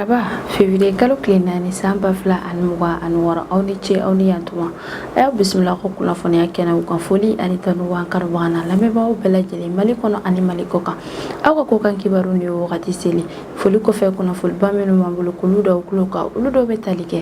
Araba, février kalo tile 4, san 2026. Aw ni ce, aw ni yantuma. A y'aw bisimila ko kunnafoniya kɛnɛw kan. Foli ani tanu b'an kanubaga n'a lamɛnbagaw bɛɛ lajɛlen, Mali kɔnɔ ani Mali kɔ kan. Aw ka ko kan kibaru ni wagati seli. Foli kɔfɛ, kunnafoniba minnu b'an bolo k'olu da tulo kan, olu dɔw bɛ tali kɛ: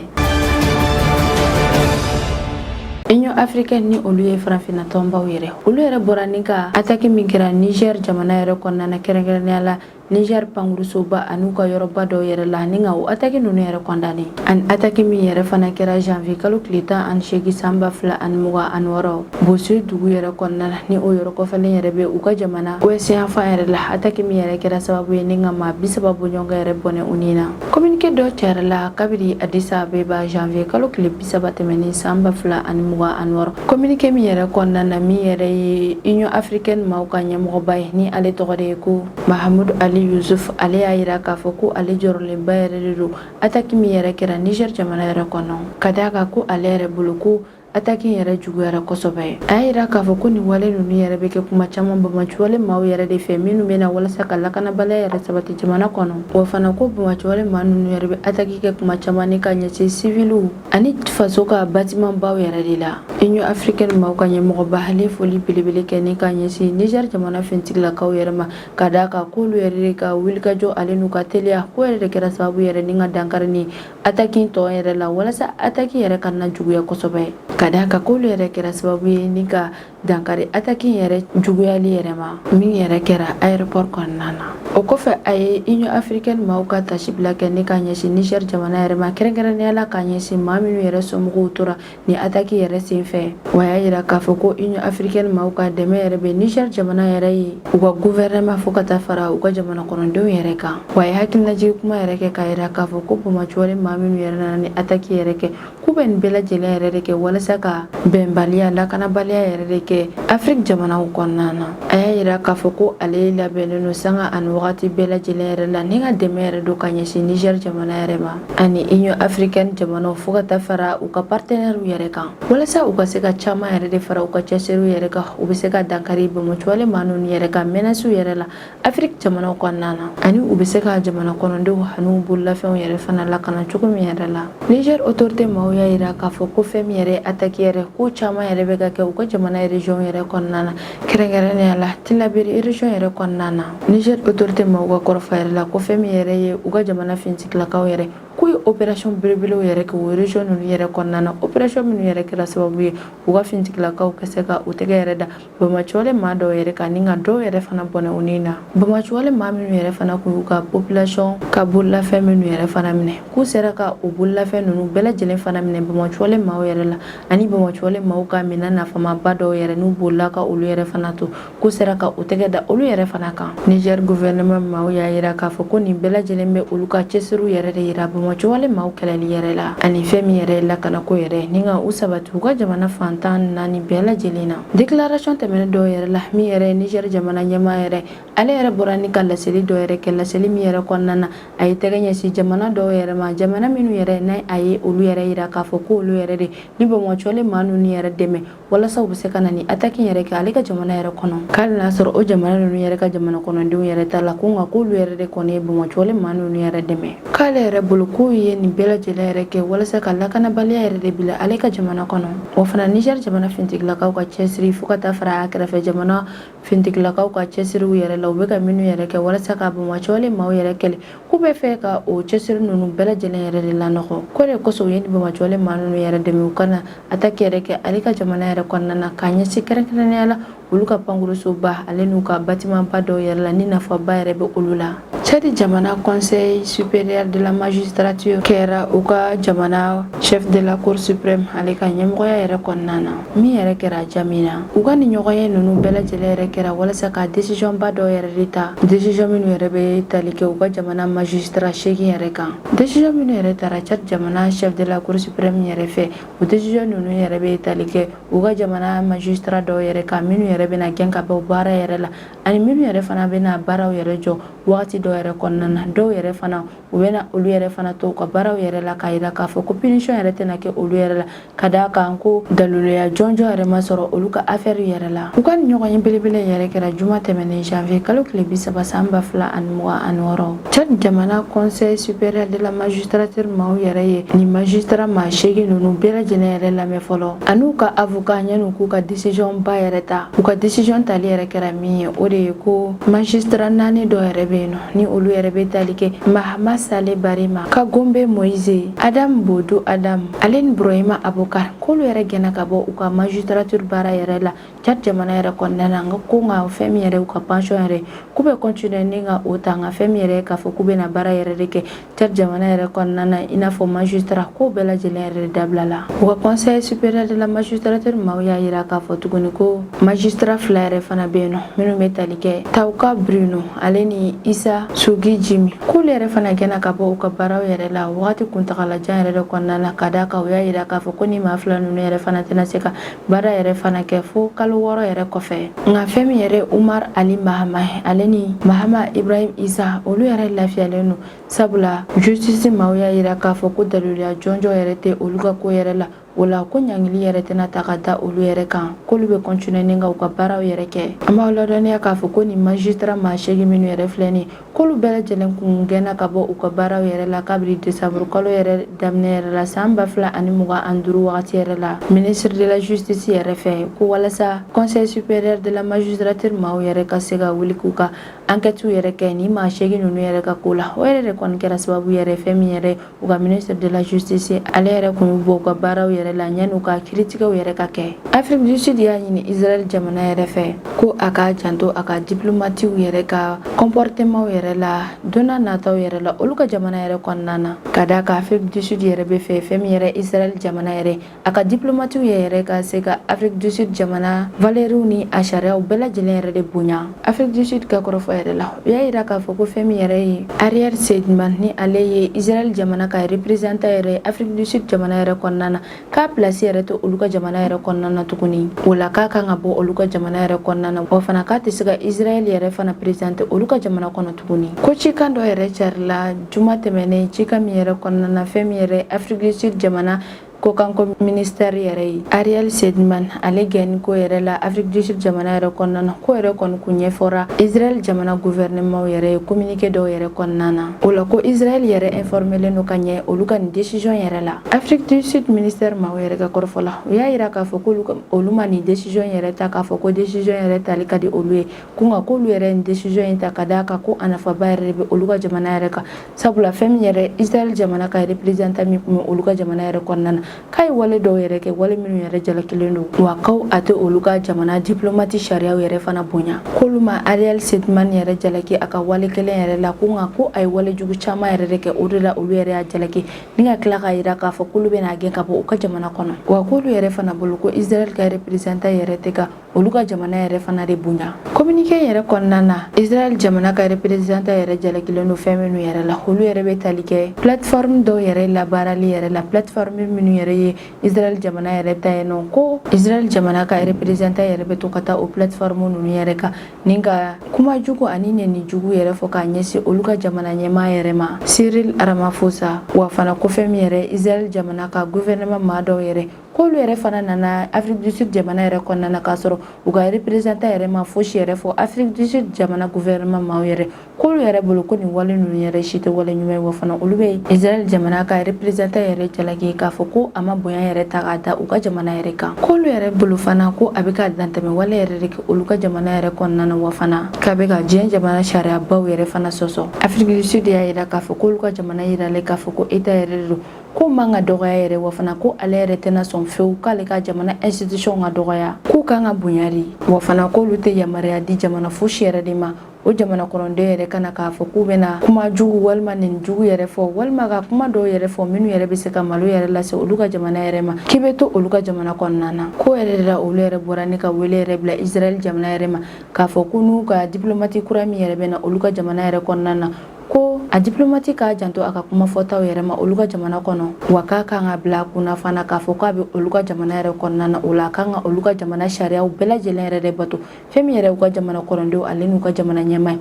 Union africaine, ni olu ye farafinna tɔnbaw yɛrɛ, olu yɛrɛ bɔra ni ka attaque min kɛra Niger jamana yɛrɛ kɔnɔna na, kɛrɛnkɛrɛnnenya la Niger pankurusoba an'u ka yɔrɔba dɔw yɛrɛ la, ni ka o attaque ninnu yɛrɛ condamné, ani attaque min yɛrɛ fana kɛra janvier kalo tile 18, san 2026, Bosso dugu yɛrɛ kɔnɔna na, ni o yɔrɔ kɔfɛlen yɛrɛ bɛ u ka jamana ouest yanfan yɛrɛ la, attaque min yɛrɛ kɛra sababu ye ni ka maa 30 bɔɲɔgɔn yɛrɛ bɔnɛ u ni na. Communiqué dɔ carila kabiri Addis Abeba janvier kalo tile 30 tɛmɛnen, san 2026. Communiqué min yɛrɛ kɔnɔna na, min yɛrɛ ye Union africaine maaw ka ɲɛmɔgɔba ye, ni ale tɔgɔ de ye ko Mahamudu Ali Yusuf, ale y'a yira k'a fɔ ko ale jɔrɔlenba yɛrɛ de don attaque min yɛrɛ kɛra Niger jamana yɛrɛ kɔnɔ, ka d'a kan ko ale yɛrɛ bolo ko attaque yɛrɛ juguyara kosɛbɛ. A y'a yira k'a fɔ ko nin wale ninnu yɛrɛ bɛ kɛ kuma caman banbaanciwale maaw yɛrɛ de fɛ, minnu bɛ na walasa ka lakanabaliya yɛrɛ sabati jamana kɔnɔ. Wa fana ko banbaanciwale maa ninnu yɛrɛ bɛ attaque kɛ kuma caman ni ka ɲɛsin siviliw ani faso ka bâtiment baw yɛrɛ de la. Union africaine maaw ka ɲɛmɔgɔba, ale foli belebele kɛ ni ka ɲɛsin Niger jamana finitigilakaw yɛrɛ ma, ka d'a kan k'olu yɛrɛ de ka wulikajɔ ale n'u ka teliya ko yɛrɛ de kɛra sababu yɛrɛ ni ka dankari ni attaque tɔ yɛrɛ la, walasa attaque yɛrɛ kana juguya kosɛbɛ, ka d'a kan k'olu yɛrɛ kɛra sababu ye ni ka dankari attaque yɛrɛ juguyali yɛrɛ ma min yɛrɛ kɛra aéroport kɔnɔna na. O kɔfɛ, a ye Union africaine maaw ka tasibila kɛ ni ka ɲɛsin Niger jamana yɛrɛ ma, kɛrɛnkɛrɛnnenya la ka ɲɛsin maa minnu yɛrɛ somɔgɔw tora ni attaque yɛrɛ sen fɛ. Wa y'a yira k'a fɔ ko Union africaine maaw ka dɛmɛ yɛrɛ bɛ Niger jamana yɛrɛ ye, u ka gouvernement fo ka taa fara u ka jamana kɔnɔdenw yɛrɛ kan. Wa ye hakililajigin kuma yɛrɛ kɛ k'a yira k'a fɔ ko banbaanciwale maa minnu yɛrɛ nana ni attaque yɛrɛ kɛ, k'u bɛ nin bɛɛ lajɛlen yɛrɛ de kɛ walasa ka bɛnbaliya, lakanabaliya yɛrɛ de kɛ Afiriki jamanaw kɔnɔna na. A y'a yira k'a fɔ ko ale labɛnnen don sanga ani wagati bɛɛ lajɛlen yɛrɛ la ni ka dɛmɛ yɛrɛ don ka ɲɛsin Niger jamana yɛrɛ ma ani Union africaine jamanaw fo ka taa fara u ka partenaires yɛrɛ kan, walasa u ka se ka caman yɛrɛ de fara u ka cɛsiriw yɛrɛ kan, u bɛ se ka dankari banbaanciwale maa ninnu yɛrɛ ka menaces yɛrɛ la Afiriki jamanaw kɔnɔna na, ani u bɛ se ka jamana kɔnɔdenw ani bololafɛnw yɛrɛ fana lakana cogo min yɛrɛ la. Niger autorité maaw y'a yira k'a fɔ ko fɛn min yɛrɛ attaque yɛrɛ ko caman yɛrɛ bɛ ka kɛ u ka jamana région yɛrɛ kɔnɔna na, kɛrɛnkɛrɛnnenya la Tillabéri région yɛrɛ kɔnɔna na. Niger autorité maaw ka kɔrɔfɔ yɛrɛ la ko fɛn min yɛrɛ ye u ka jamana finitigilakaw yɛrɛ, k'u ye opération belebelew yɛrɛ kɛ o région ninnu yɛrɛ kɔnɔna na, opération minnu yɛrɛ kɛra sababu ye u ka finitigilakaw ka se ka u tɛgɛ yɛrɛ da banbaanciwale maa dɔw yɛrɛ kan, ni ka dɔw yɛrɛ fana bɔnɛ u ni na. Banbaanciwale maa minnu yɛrɛ fana kun y'u ka population ka bololafɛn minnu yɛrɛ fana minɛ, k'u sera ka o bololafɛn ninnu bɛɛ lajɛlen fana minɛ banbaanciwale maaw yɛrɛ la, ani banbaanciwale maaw ka minɛn nafamaba dɔw yɛrɛ n'u bolila ka olu yɛrɛ fana to, k'u sera ka u tɛgɛ da olu yɛrɛ fana kan. Niger gouvernement maaw y'a yira k'a fɔ ko nin bɛɛ lajɛlen bɛ olu ka cɛsiriw yɛrɛ de yira banbaanciwale maaw kɛlɛli yɛrɛ la, ani fɛn min yɛrɛ ye lakanako yɛrɛ ni ka u sabati u ka jamana fan 14 bɛɛ lajɛlen na. Déclaration tɛmɛnen dɔw yɛrɛ la, min yɛrɛ ye Niger jamana ɲɛmaa yɛrɛ, ale yɛrɛ bɔra ni ka laseli dɔ yɛrɛ kɛ. Laseli min yɛrɛ kɔnɔna na, a ye tɛgɛ ɲɛsin jamana dɔw yɛrɛ ma, jamana minnu yɛrɛ n'a a ye olu yɛrɛ yira k'a fɔ ko olu yɛrɛ de ni banbaanciwale maa ninnu yɛrɛ dɛmɛ walasa u bɛ se ka na ni attaque yɛrɛ kɛ ale ka jamana yɛrɛ kɔnɔ, k'ale n'a sɔrɔ o jamana ninnu yɛrɛ ka jamana kɔnɔdenw yɛrɛ ta la, ko nka k'olu yɛrɛ de kɔni ye banbaanciwale maa ninnu yɛrɛ dɛmɛ. K'ale yɛrɛ bolo k'u ye nin bɛɛ lajɛlen yɛrɛ kɛ walasa ka lakanabaliya yɛrɛ de bila ale ka jamana kɔnɔ. O fana, Niger jamana finitigilakaw ka cɛsiri fo ka taa fara a kɛrɛfɛ jamana finitigilakaw ka cɛsiriw yɛrɛ la, u bɛ ka minnu yɛrɛ kɛ walasa ka banbaanciwale maaw yɛrɛ kɛlɛ, k'u bɛ fɛ ka o cɛsiri ninnu bɛɛ lajɛlen yɛrɛ de lanɔgɔ. Ko de kosɔn u ye ni banbaanciwale maa ninnu yɛrɛ dɛmɛ u kana attaque yɛrɛ kɛ ale ka jamana yɛrɛ kɔnɔna na, k'a ɲɛsin kɛrɛnkɛrɛnnenya la olu ka pankurusoba ale n'u ka bâtiment ba dɔw yɛrɛ la, ni nafaba yɛrɛ bɛ olu la. Tchad jamana Conseil supérieur de la magistrature kɛra u ka jamana chef de la Cour suprême ale ka ɲɛmɔgɔya yɛrɛ kɔnɔna na, min yɛrɛ kɛra N'Djamena. U ka nin ɲɔgɔnye ninnu bɛɛ lajɛlen yɛrɛ kɛra walasa ka décision ba dɔw yɛrɛ de ta, décision minnu yɛrɛ bɛ tali kɛ u ka jamana magistrat 8 yɛrɛ kan. Décision minnu yɛrɛ tara Tchad jamana chef de la Cour suprême yɛrɛ fɛ, o décision ninnu yɛrɛ bɛ tali kɛ u ka jamana magistrat dɔw yɛrɛ kan, minnu yɛrɛ bɛna gɛn ka bɔ baara yɛrɛ la, ani minnu yɛrɛ fana bɛna baaraw yɛrɛ jɔ wagati dɔw. dɔw yɛrɛ kɔnɔna na. Dɔw yɛrɛ fana, u bɛna olu yɛrɛ fana to u ka baaraw yɛrɛ la, k'a jira k'a fɔ ko punition yɛrɛ tɛna kɛ olu yɛrɛ la, ka d'a kan ko daluya jɔnjɔn yɛrɛ ma sɔrɔ olu ka affaire yɛrɛ la. U ka nin ɲɔgɔnye belebele yɛrɛ kɛra juma tɛmɛnen, janvier kalo tile 30, san 2026. Tchad jamana Conseil supérieur de la magistrature maaw yɛrɛ ye nin magistrat maa 8 ninnu bɛɛ lajɛlen yɛrɛ lamɛn fɔlɔ, an'u ka avocat, yan'u k'u ka décision ba yɛrɛ ta. U ka décision tali yɛrɛ kɛra min ye, o de ye ko magistrat naani dɔ yɛrɛ bɛ yen nɔ, ni olu yɛrɛ bɛ tali kɛ Mahama Sale Barima, Kagombe Moise, Adam Bodo Adam, ale ni Burahima Abokar, k'olu yɛrɛ gɛnna ka bɔ u ka magistrature baara yɛrɛ la Tchad jamana yɛrɛ kɔnɔna na. Nka ko nka fɛn min yɛrɛ u ka pension yɛrɛ, k'u bɛ continuer ni ka o ta. Nka fɛn min yɛrɛ k'a fɔ k'u bɛna baara yɛrɛ de kɛ Tchad jamana yɛrɛ kɔnɔna na i n'a fɔ magistrat, k'o bɛɛ lajɛlen yɛrɛ de dabila la. U ka Conseil supérieur de la magistrature maaw y'a jira k'a fɔ tuguni ko magistrat fila yɛrɛ fana bɛ yen nɔ, minnu bɛ tali kɛ Tawuka Bruno ale ni Isa Sugi Jimi, k'olu yɛrɛ fana gɛnna ka bɔ u ka baaraw yɛrɛ la wagati kuntagalajan yɛrɛ de kɔnɔna na, ka d'a kan u y'a jira k'a fɔ ko ni maa fila ninnu yɛrɛ fana tɛna se ka baara yɛrɛ fana kɛ fo kalo 6 yɛrɛ kɔfɛ. Nka fɛn min yɛrɛ Umar Ali Mahama ale ni Mahama Ibrahim Isa, olu yɛrɛ lafiyalen don, sabula justice maaw y'a jira k'a fɔ ko daluya jɔnjɔn yɛrɛ tɛ olu ka ko yɛrɛ la. O la ko ɲangili yɛrɛ tɛna ta ka da olu yɛrɛ kan, k'olu bɛ continuer ni ka u ka baaraw yɛrɛ kɛ. An b'aw ladɔnniya k'a fɔ ko nin magistrat maa 8 minnu yɛrɛ filɛ nin, k'olu bɛɛ lajɛlen kun gɛnna ka bɔ u ka baaraw yɛrɛ la kabini décembre kalo yɛrɛ daminɛ yɛrɛ la, san 2025 wagati yɛrɛ la, ministre de la justice yɛrɛ fɛ, ko walasa Conseil supérieur de la magistrature maaw yɛrɛ ka se ka wuli k'u ka enquête yɛrɛ kɛ ni maa 8 ninnu yɛrɛ ka ko la. O yɛrɛ de kɔni kɛra sababu yɛrɛ, fɛn min yɛrɛ u ka ministre de la justice ale yɛrɛ kun y'u bɔ u ka baaraw yɛrɛ la yanni u ka kiiritigɛw yɛrɛ ka kɛ. Afrique du Sud y'a ɲini Israël jamana yɛrɛ fɛ ko a k'a janto a ka diplomatiw yɛrɛ ka comportement yɛrɛ la don nataw yɛrɛ la olu ka jamana yɛrɛ kɔnɔna na, ka d'a kan Afrique du Sud yɛrɛ bɛ fɛ fɛn min yɛrɛ Israël jamana yɛrɛ, a ka diplomatiw yɛrɛ ka se ka Afrique du Sud jamana valeurs ni a sariyaw bɛɛ lajɛlen yɛrɛ de bonya. Afrique du Sud ka kɔrɔfɔ yɛrɛ la, u y'a jira k'a fɔ ko fɛn min yɛrɛ ye Ariel Seidman, ni ale ye Israël jamana ka représentant yɛrɛ Afrique du Sud jamana yɛrɛ kɔnɔna na, k'a place yɛrɛ tɛ olu ka jamana yɛrɛ kɔnɔna na tuguni. O la k'a kan ka bɔ olu ka jamana yɛrɛ kɔnɔna na, wa fana k'a tɛ se ka Israël yɛrɛ fana présenter olu ka jamana kɔnɔ tuguni. Ko cikan dɔ yɛrɛ carila juma tɛmɛnen, cikan min yɛrɛ kɔnɔna na, fɛn min yɛrɛ Afrique du Sud jamana kɔkanko ministère yɛrɛ ye Ariel Seidman ale gɛnni ko yɛrɛ la Afrique du Sud jamana yɛrɛ kɔnɔna na, ko yɛrɛ kɔni kun ɲɛfɔra Israël jamana gouvernement yɛrɛ ye communiqué dɔw yɛrɛ kɔnɔna na. O la ko Israël yɛrɛ informélen don ka ɲɛ olu ka nin décision yɛrɛ la. Afrique du Sud ministère maaw yɛrɛ ka kɔrɔfɔ la, u y'a jira k'a fɔ ko olu ma nin décision yɛrɛ ta k'a fɔ ko décision yɛrɛ tali ka di olu ye, ko nka k'olu yɛrɛ nin décision in ta ka d'a kan ko a nafaba yɛrɛ de bɛ olu ka jamana yɛrɛ kan, sabula fɛn min yɛrɛ Israël jamana ka représentant min kun bɛ olu ka jamana yɛrɛ kɔnɔna na, k'a ye wale dɔw yɛrɛ kɛ, wale minnu yɛrɛ jalakilen don, wa k'aw a tɛ olu ka jamana diplomate sariyaw yɛrɛ fana bonya. K'olu ma Ariel Seidman yɛrɛ jalaki a ka wale kelen yɛrɛ la, ko nka ko a ye wale jugu caman yɛrɛ de kɛ, o de la olu yɛrɛ y'a jalaki ni ka tila k'a jira k'a fɔ k'olu bɛna gɛn ka bɔ u ka jamana kɔnɔ. Wa k'olu yɛrɛ fana bolo ko Israël ka représentant yɛrɛ tɛ ka olu ka jamana yɛrɛ fana de bonya. Communiqué yɛrɛ kɔnɔna na, Israël jamana ka représentant yɛrɛ jalakilen don fɛn minnu yɛrɛ la, olu yɛrɛ bɛ tali kɛ plateforme dɔw yɛrɛ labaarali yɛrɛ la, plateforme minnu yɛrɛ ye Israël jamana yɛrɛ ta ye nɔ, ko Israël jamana ka représentant yɛrɛ bɛ to ka taa o plateforme ninnu yɛrɛ kan ni ka kuma jugu ani nɛni jugu yɛrɛ fɔ k'a ɲɛsin olu ka jamana ɲɛmaa yɛrɛ ma, Cyril Ramaphosa. Wa fana ko fɛn min yɛrɛ Israël jamana ka gouvernement maa dɔw yɛrɛ, k'olu yɛrɛ fana nana Afrique du Sud jamana yɛrɛ kɔnɔna na k'a sɔrɔ u ka représentant yɛrɛ ma fosi yɛrɛ fɔ Afrique du Sud jamana gouvernement maaw yɛrɛ, k'olu yɛrɛ bolo ko nin wale ninnu yɛrɛ si tɛ wale ɲuman ye. Wa fana olu bɛ Israël jamana ka représentant yɛrɛ jalaki k'a fɔ ko a ma bonya yɛrɛ ta k'a da u ka jamana yɛrɛ kan, k'olu yɛrɛ bolo fana ko a bɛ ka dantɛmɛ wale yɛrɛ de kɛ olu ka jamana yɛrɛ kɔnɔna na, wa fana k'a bɛ ka diɲɛ jamana sariyabaw yɛrɛ fana sɔsɔ. Afrique du Sud y'a jira k'a fɔ k'olu ka jamana yiralen k'a fɔ ko État yɛrɛ de don, ko man ka dɔgɔya yɛrɛ, wa fana ko ale yɛrɛ tɛna sɔn fewu k'ale ka jamana institution ka dɔgɔya, k'u kan ka bonya de. Wa fana k'olu tɛ yamaruya di jamana fosi yɛrɛ de ma, o jamana kɔnɔden yɛrɛ kana k'a fɔ k'u bɛna kuma jugu walima nin jugu yɛrɛ fɔ, walima ka kuma dɔw yɛrɛ fɔ minnu yɛrɛ bɛ se ka malo yɛrɛ lase olu ka jamana yɛrɛ ma, k'i bɛ to olu ka jamana kɔnɔna na. Ko yɛrɛ de la, olu yɛrɛ bɔra ne ka wele yɛrɛ bila Israël jamana yɛrɛ ma k'a fɔ ko n'u ka diplomate kura min yɛrɛ bɛ na olu ka jamana yɛrɛ kɔnɔna na, ko a diplomate k'a janto a ka kuma fɔtaw yɛrɛ ma olu ka jamana kɔnɔ, wa k'a kan ka bila a kunna fana k'a fɔ k'a bɛ olu ka jamana yɛrɛ kɔnɔna na. O la a kan ka olu ka jamana sariyaw bɛɛ lajɛlen yɛrɛ de bato, fɛn min yɛrɛ u ka jamana kɔnɔdenw ale n'u ka jamana ɲɛmaa ye.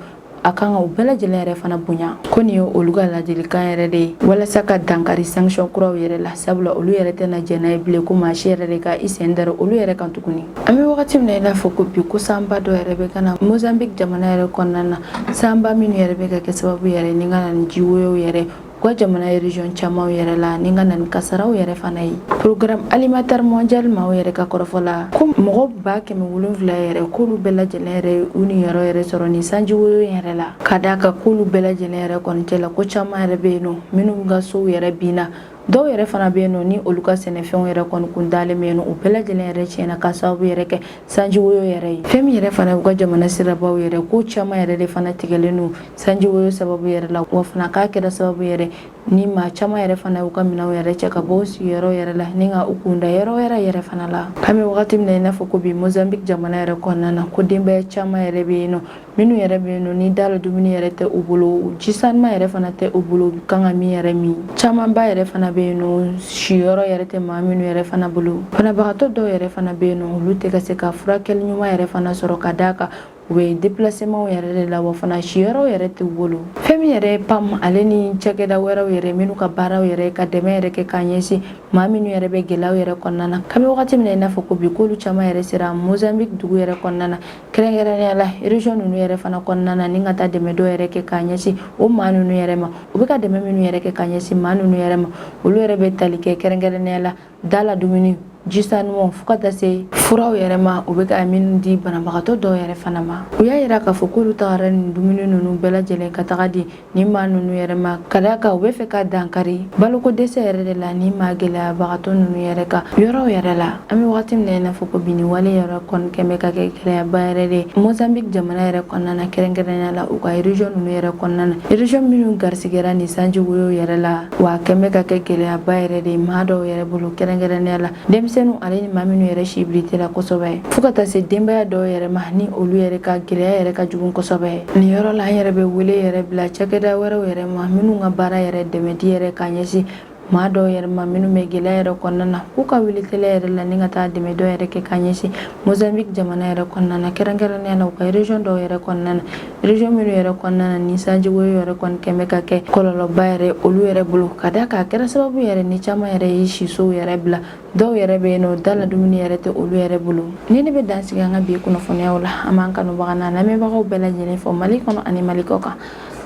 a kan ka u bɛɛ lajɛlen yɛrɛ fana bonya. Ko nin ye olu ka ladilikan yɛrɛ de ye walasa ka dankari sanction kuraw yɛrɛ la, sabula olu yɛrɛ tɛna jɛn n'a ye bilen ko maa si yɛrɛ de ka i sen dara olu yɛrɛ kan tuguni. An bɛ wagati min na i n'a fɔ ko bi, ko sanba dɔ yɛrɛ bɛ ka na Mozambique jamana yɛrɛ kɔnɔna na, sanba minnu yɛrɛ bɛ ka kɛ sababu yɛrɛ ni ka na ni jiwoyow yɛrɛ u ka jamana région camanw yɛrɛ la, ni ka na ni kasaraw yɛrɛ fana ye. Programme alimentaire mondial maaw yɛrɛ ka kɔrɔfɔ la, ko mɔgɔ 700,000 yɛrɛ, k'olu bɛɛ lajɛlen yɛrɛ u niyɔrɔ yɛrɛ sɔrɔ nin sanji woyo yɛrɛ la, ka d'a kan k'olu bɛɛ lajɛlen yɛrɛ kɔni cɛ la, ko caman yɛrɛ bɛ yen nɔ minnu ka sow yɛrɛ binna. Dɔw yɛrɛ fana bɛ yen nɔ ni olu ka sɛnɛfɛnw yɛrɛ kɔni kun dalen bɛ yen nɔ, u bɛɛ lajɛlen yɛrɛ tiɲɛna ka sababu yɛrɛ kɛ sanji woyo yɛrɛ ye. Fɛn min yɛrɛ fana u ka jamana sirabaw yɛrɛ, ko caman yɛrɛ de fana tigɛlen don sanji woyo sababu yɛrɛ la. Wa fana k'a kɛra sababu yɛrɛ ni maa caman yɛrɛ fana y'u ka minɛnw yɛrɛ cɛ ka bɔ u sigiyɔrɔ yɛrɛ la ni ka u kunda yɔrɔ wɛrɛ yɛrɛ fana la. An bɛ wagati min na i n'a fɔ ko bi, Mozambique jamana yɛrɛ kɔnɔna na, ko denbaya caman yɛrɛ bɛ yen nɔ minnu yɛrɛ bɛ yen nɔ ni da la dumuni yɛrɛ tɛ u bolo, ji sanuma yɛrɛ fana tɛ u bolo, u kan ka min yɛrɛ min. Camanba yɛrɛ fana bɛ yen nɔ, siyɔrɔ yɛrɛ tɛ maa minnu yɛrɛ fana bolo. Banabagatɔ dɔw yɛrɛ fana bɛ yen nɔ, olu tɛ ka se ka furakɛli ɲuman yɛrɛ fana sɔrɔ, ka d'a kan u bɛ déplacement yɛrɛ de la, wa fana siyɔrɔ yɛrɛ t'u bolo. Fɛn min yɛrɛ ye PAM ale ni cakɛda wɛrɛw yɛrɛ minnu ka baaraw yɛrɛ ka dɛmɛ yɛrɛ kɛ k'a ɲɛsin maa minnu yɛrɛ bɛ gɛlɛyaw yɛrɛ kɔnɔna na, k'an bɛ wagati min na i n'a fɔ ko bi, k'olu caman yɛrɛ sera Mozambique dugu yɛrɛ kɔnɔna na, kɛrɛnkɛrɛnnenya la région ninnu yɛrɛ fana kɔnɔna na, ni ka taa dɛmɛ dɔw yɛrɛ kɛ k'a ɲɛsin o maa ninnu yɛrɛ ma. U bɛ ka dɛmɛ minnu yɛrɛ kɛ k'a ɲɛsin maa ninnu yɛrɛ ma, olu yɛrɛ bɛ tali kɛ kɛrɛnkɛrɛnnenya la da la dumuni, ji sanumanw, fo ka taa se furaw yɛrɛ ma, u bɛ ka minnu di banabagatɔ dɔw yɛrɛ fana ma. U y'a yira k'a fɔ k'olu tagara nin dumuni ninnu bɛɛ lajɛlen ka taga di nin maa ninnu yɛrɛ ma, ka d'a kan u bɛ fɛ ka dankari baloko dɛsɛ yɛrɛ de la ni maa gɛlɛyabagatɔ ninnu yɛrɛ ka yɔrɔw yɛrɛ la. An bɛ wagati min na i n'a fɔ ko bi, nin wale yɛrɛ kɔni kɛn bɛ ka kɛ gɛlɛyaba yɛrɛ de ye Mozambique jamana yɛrɛ kɔnɔna na, kɛrɛnkɛrɛnnenya la u ka région ninnu yɛrɛ kɔnɔna na, région minnu garisigɛra nin sanji woyo yɛrɛ la. Wa a kɛn bɛ ka kɛ gɛlɛyaba yɛrɛ de ye maa dɔw yɛrɛ bolo, kɛrɛnkɛrɛnnenya la denmisɛnninw ale ni maa minnu yɛrɛ si birite la kosɛbɛ, fo ka taa se denbaya dɔw yɛrɛ ma ni olu yɛrɛ ka gɛlɛya yɛrɛ ka jugu kosɛbɛ. Nin yɔrɔ la, an yɛrɛ bɛ wele yɛrɛ bila cakɛda wɛrɛw yɛrɛ ma minnu ka baara yɛrɛ dɛmɛdi yɛrɛ ka ɲɛsin maa dɔw yɛrɛ ma minnu bɛ gɛlɛya yɛrɛ kɔnɔna na, k'u ka wuli teliya yɛrɛ la ni ka taa dɛmɛ dɔw yɛrɛ kɛ ka ɲɛsin Mozambique jamana yɛrɛ kɔnɔna na, kɛrɛnkɛrɛnnenya la u ka région dɔw yɛrɛ kɔnɔna na, région minnu yɛrɛ kɔnɔna na ni sanji woyo yɛrɛ kɔni kɛn bɛ ka kɛ kɔlɔlɔba yɛrɛ olu yɛrɛ bolo, ka d'a kan a kɛra sababu yɛrɛ ni caman yɛrɛ ye sisow yɛrɛ bila. Dɔw yɛrɛ bɛ yen nɔ, da la dumuni yɛrɛ tɛ olu yɛrɛ bolo. Ni ne bɛ dan sigi an ka bi kunnafoniyaw la. An b'an kanubaga n'an lamɛnbagaw bɛɛ lajɛlen fo Mali kɔnɔ ani Mali kɔ kan.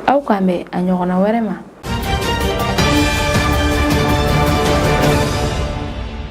Aw k'an bɛn a ɲɔgɔnna wɛrɛ ma.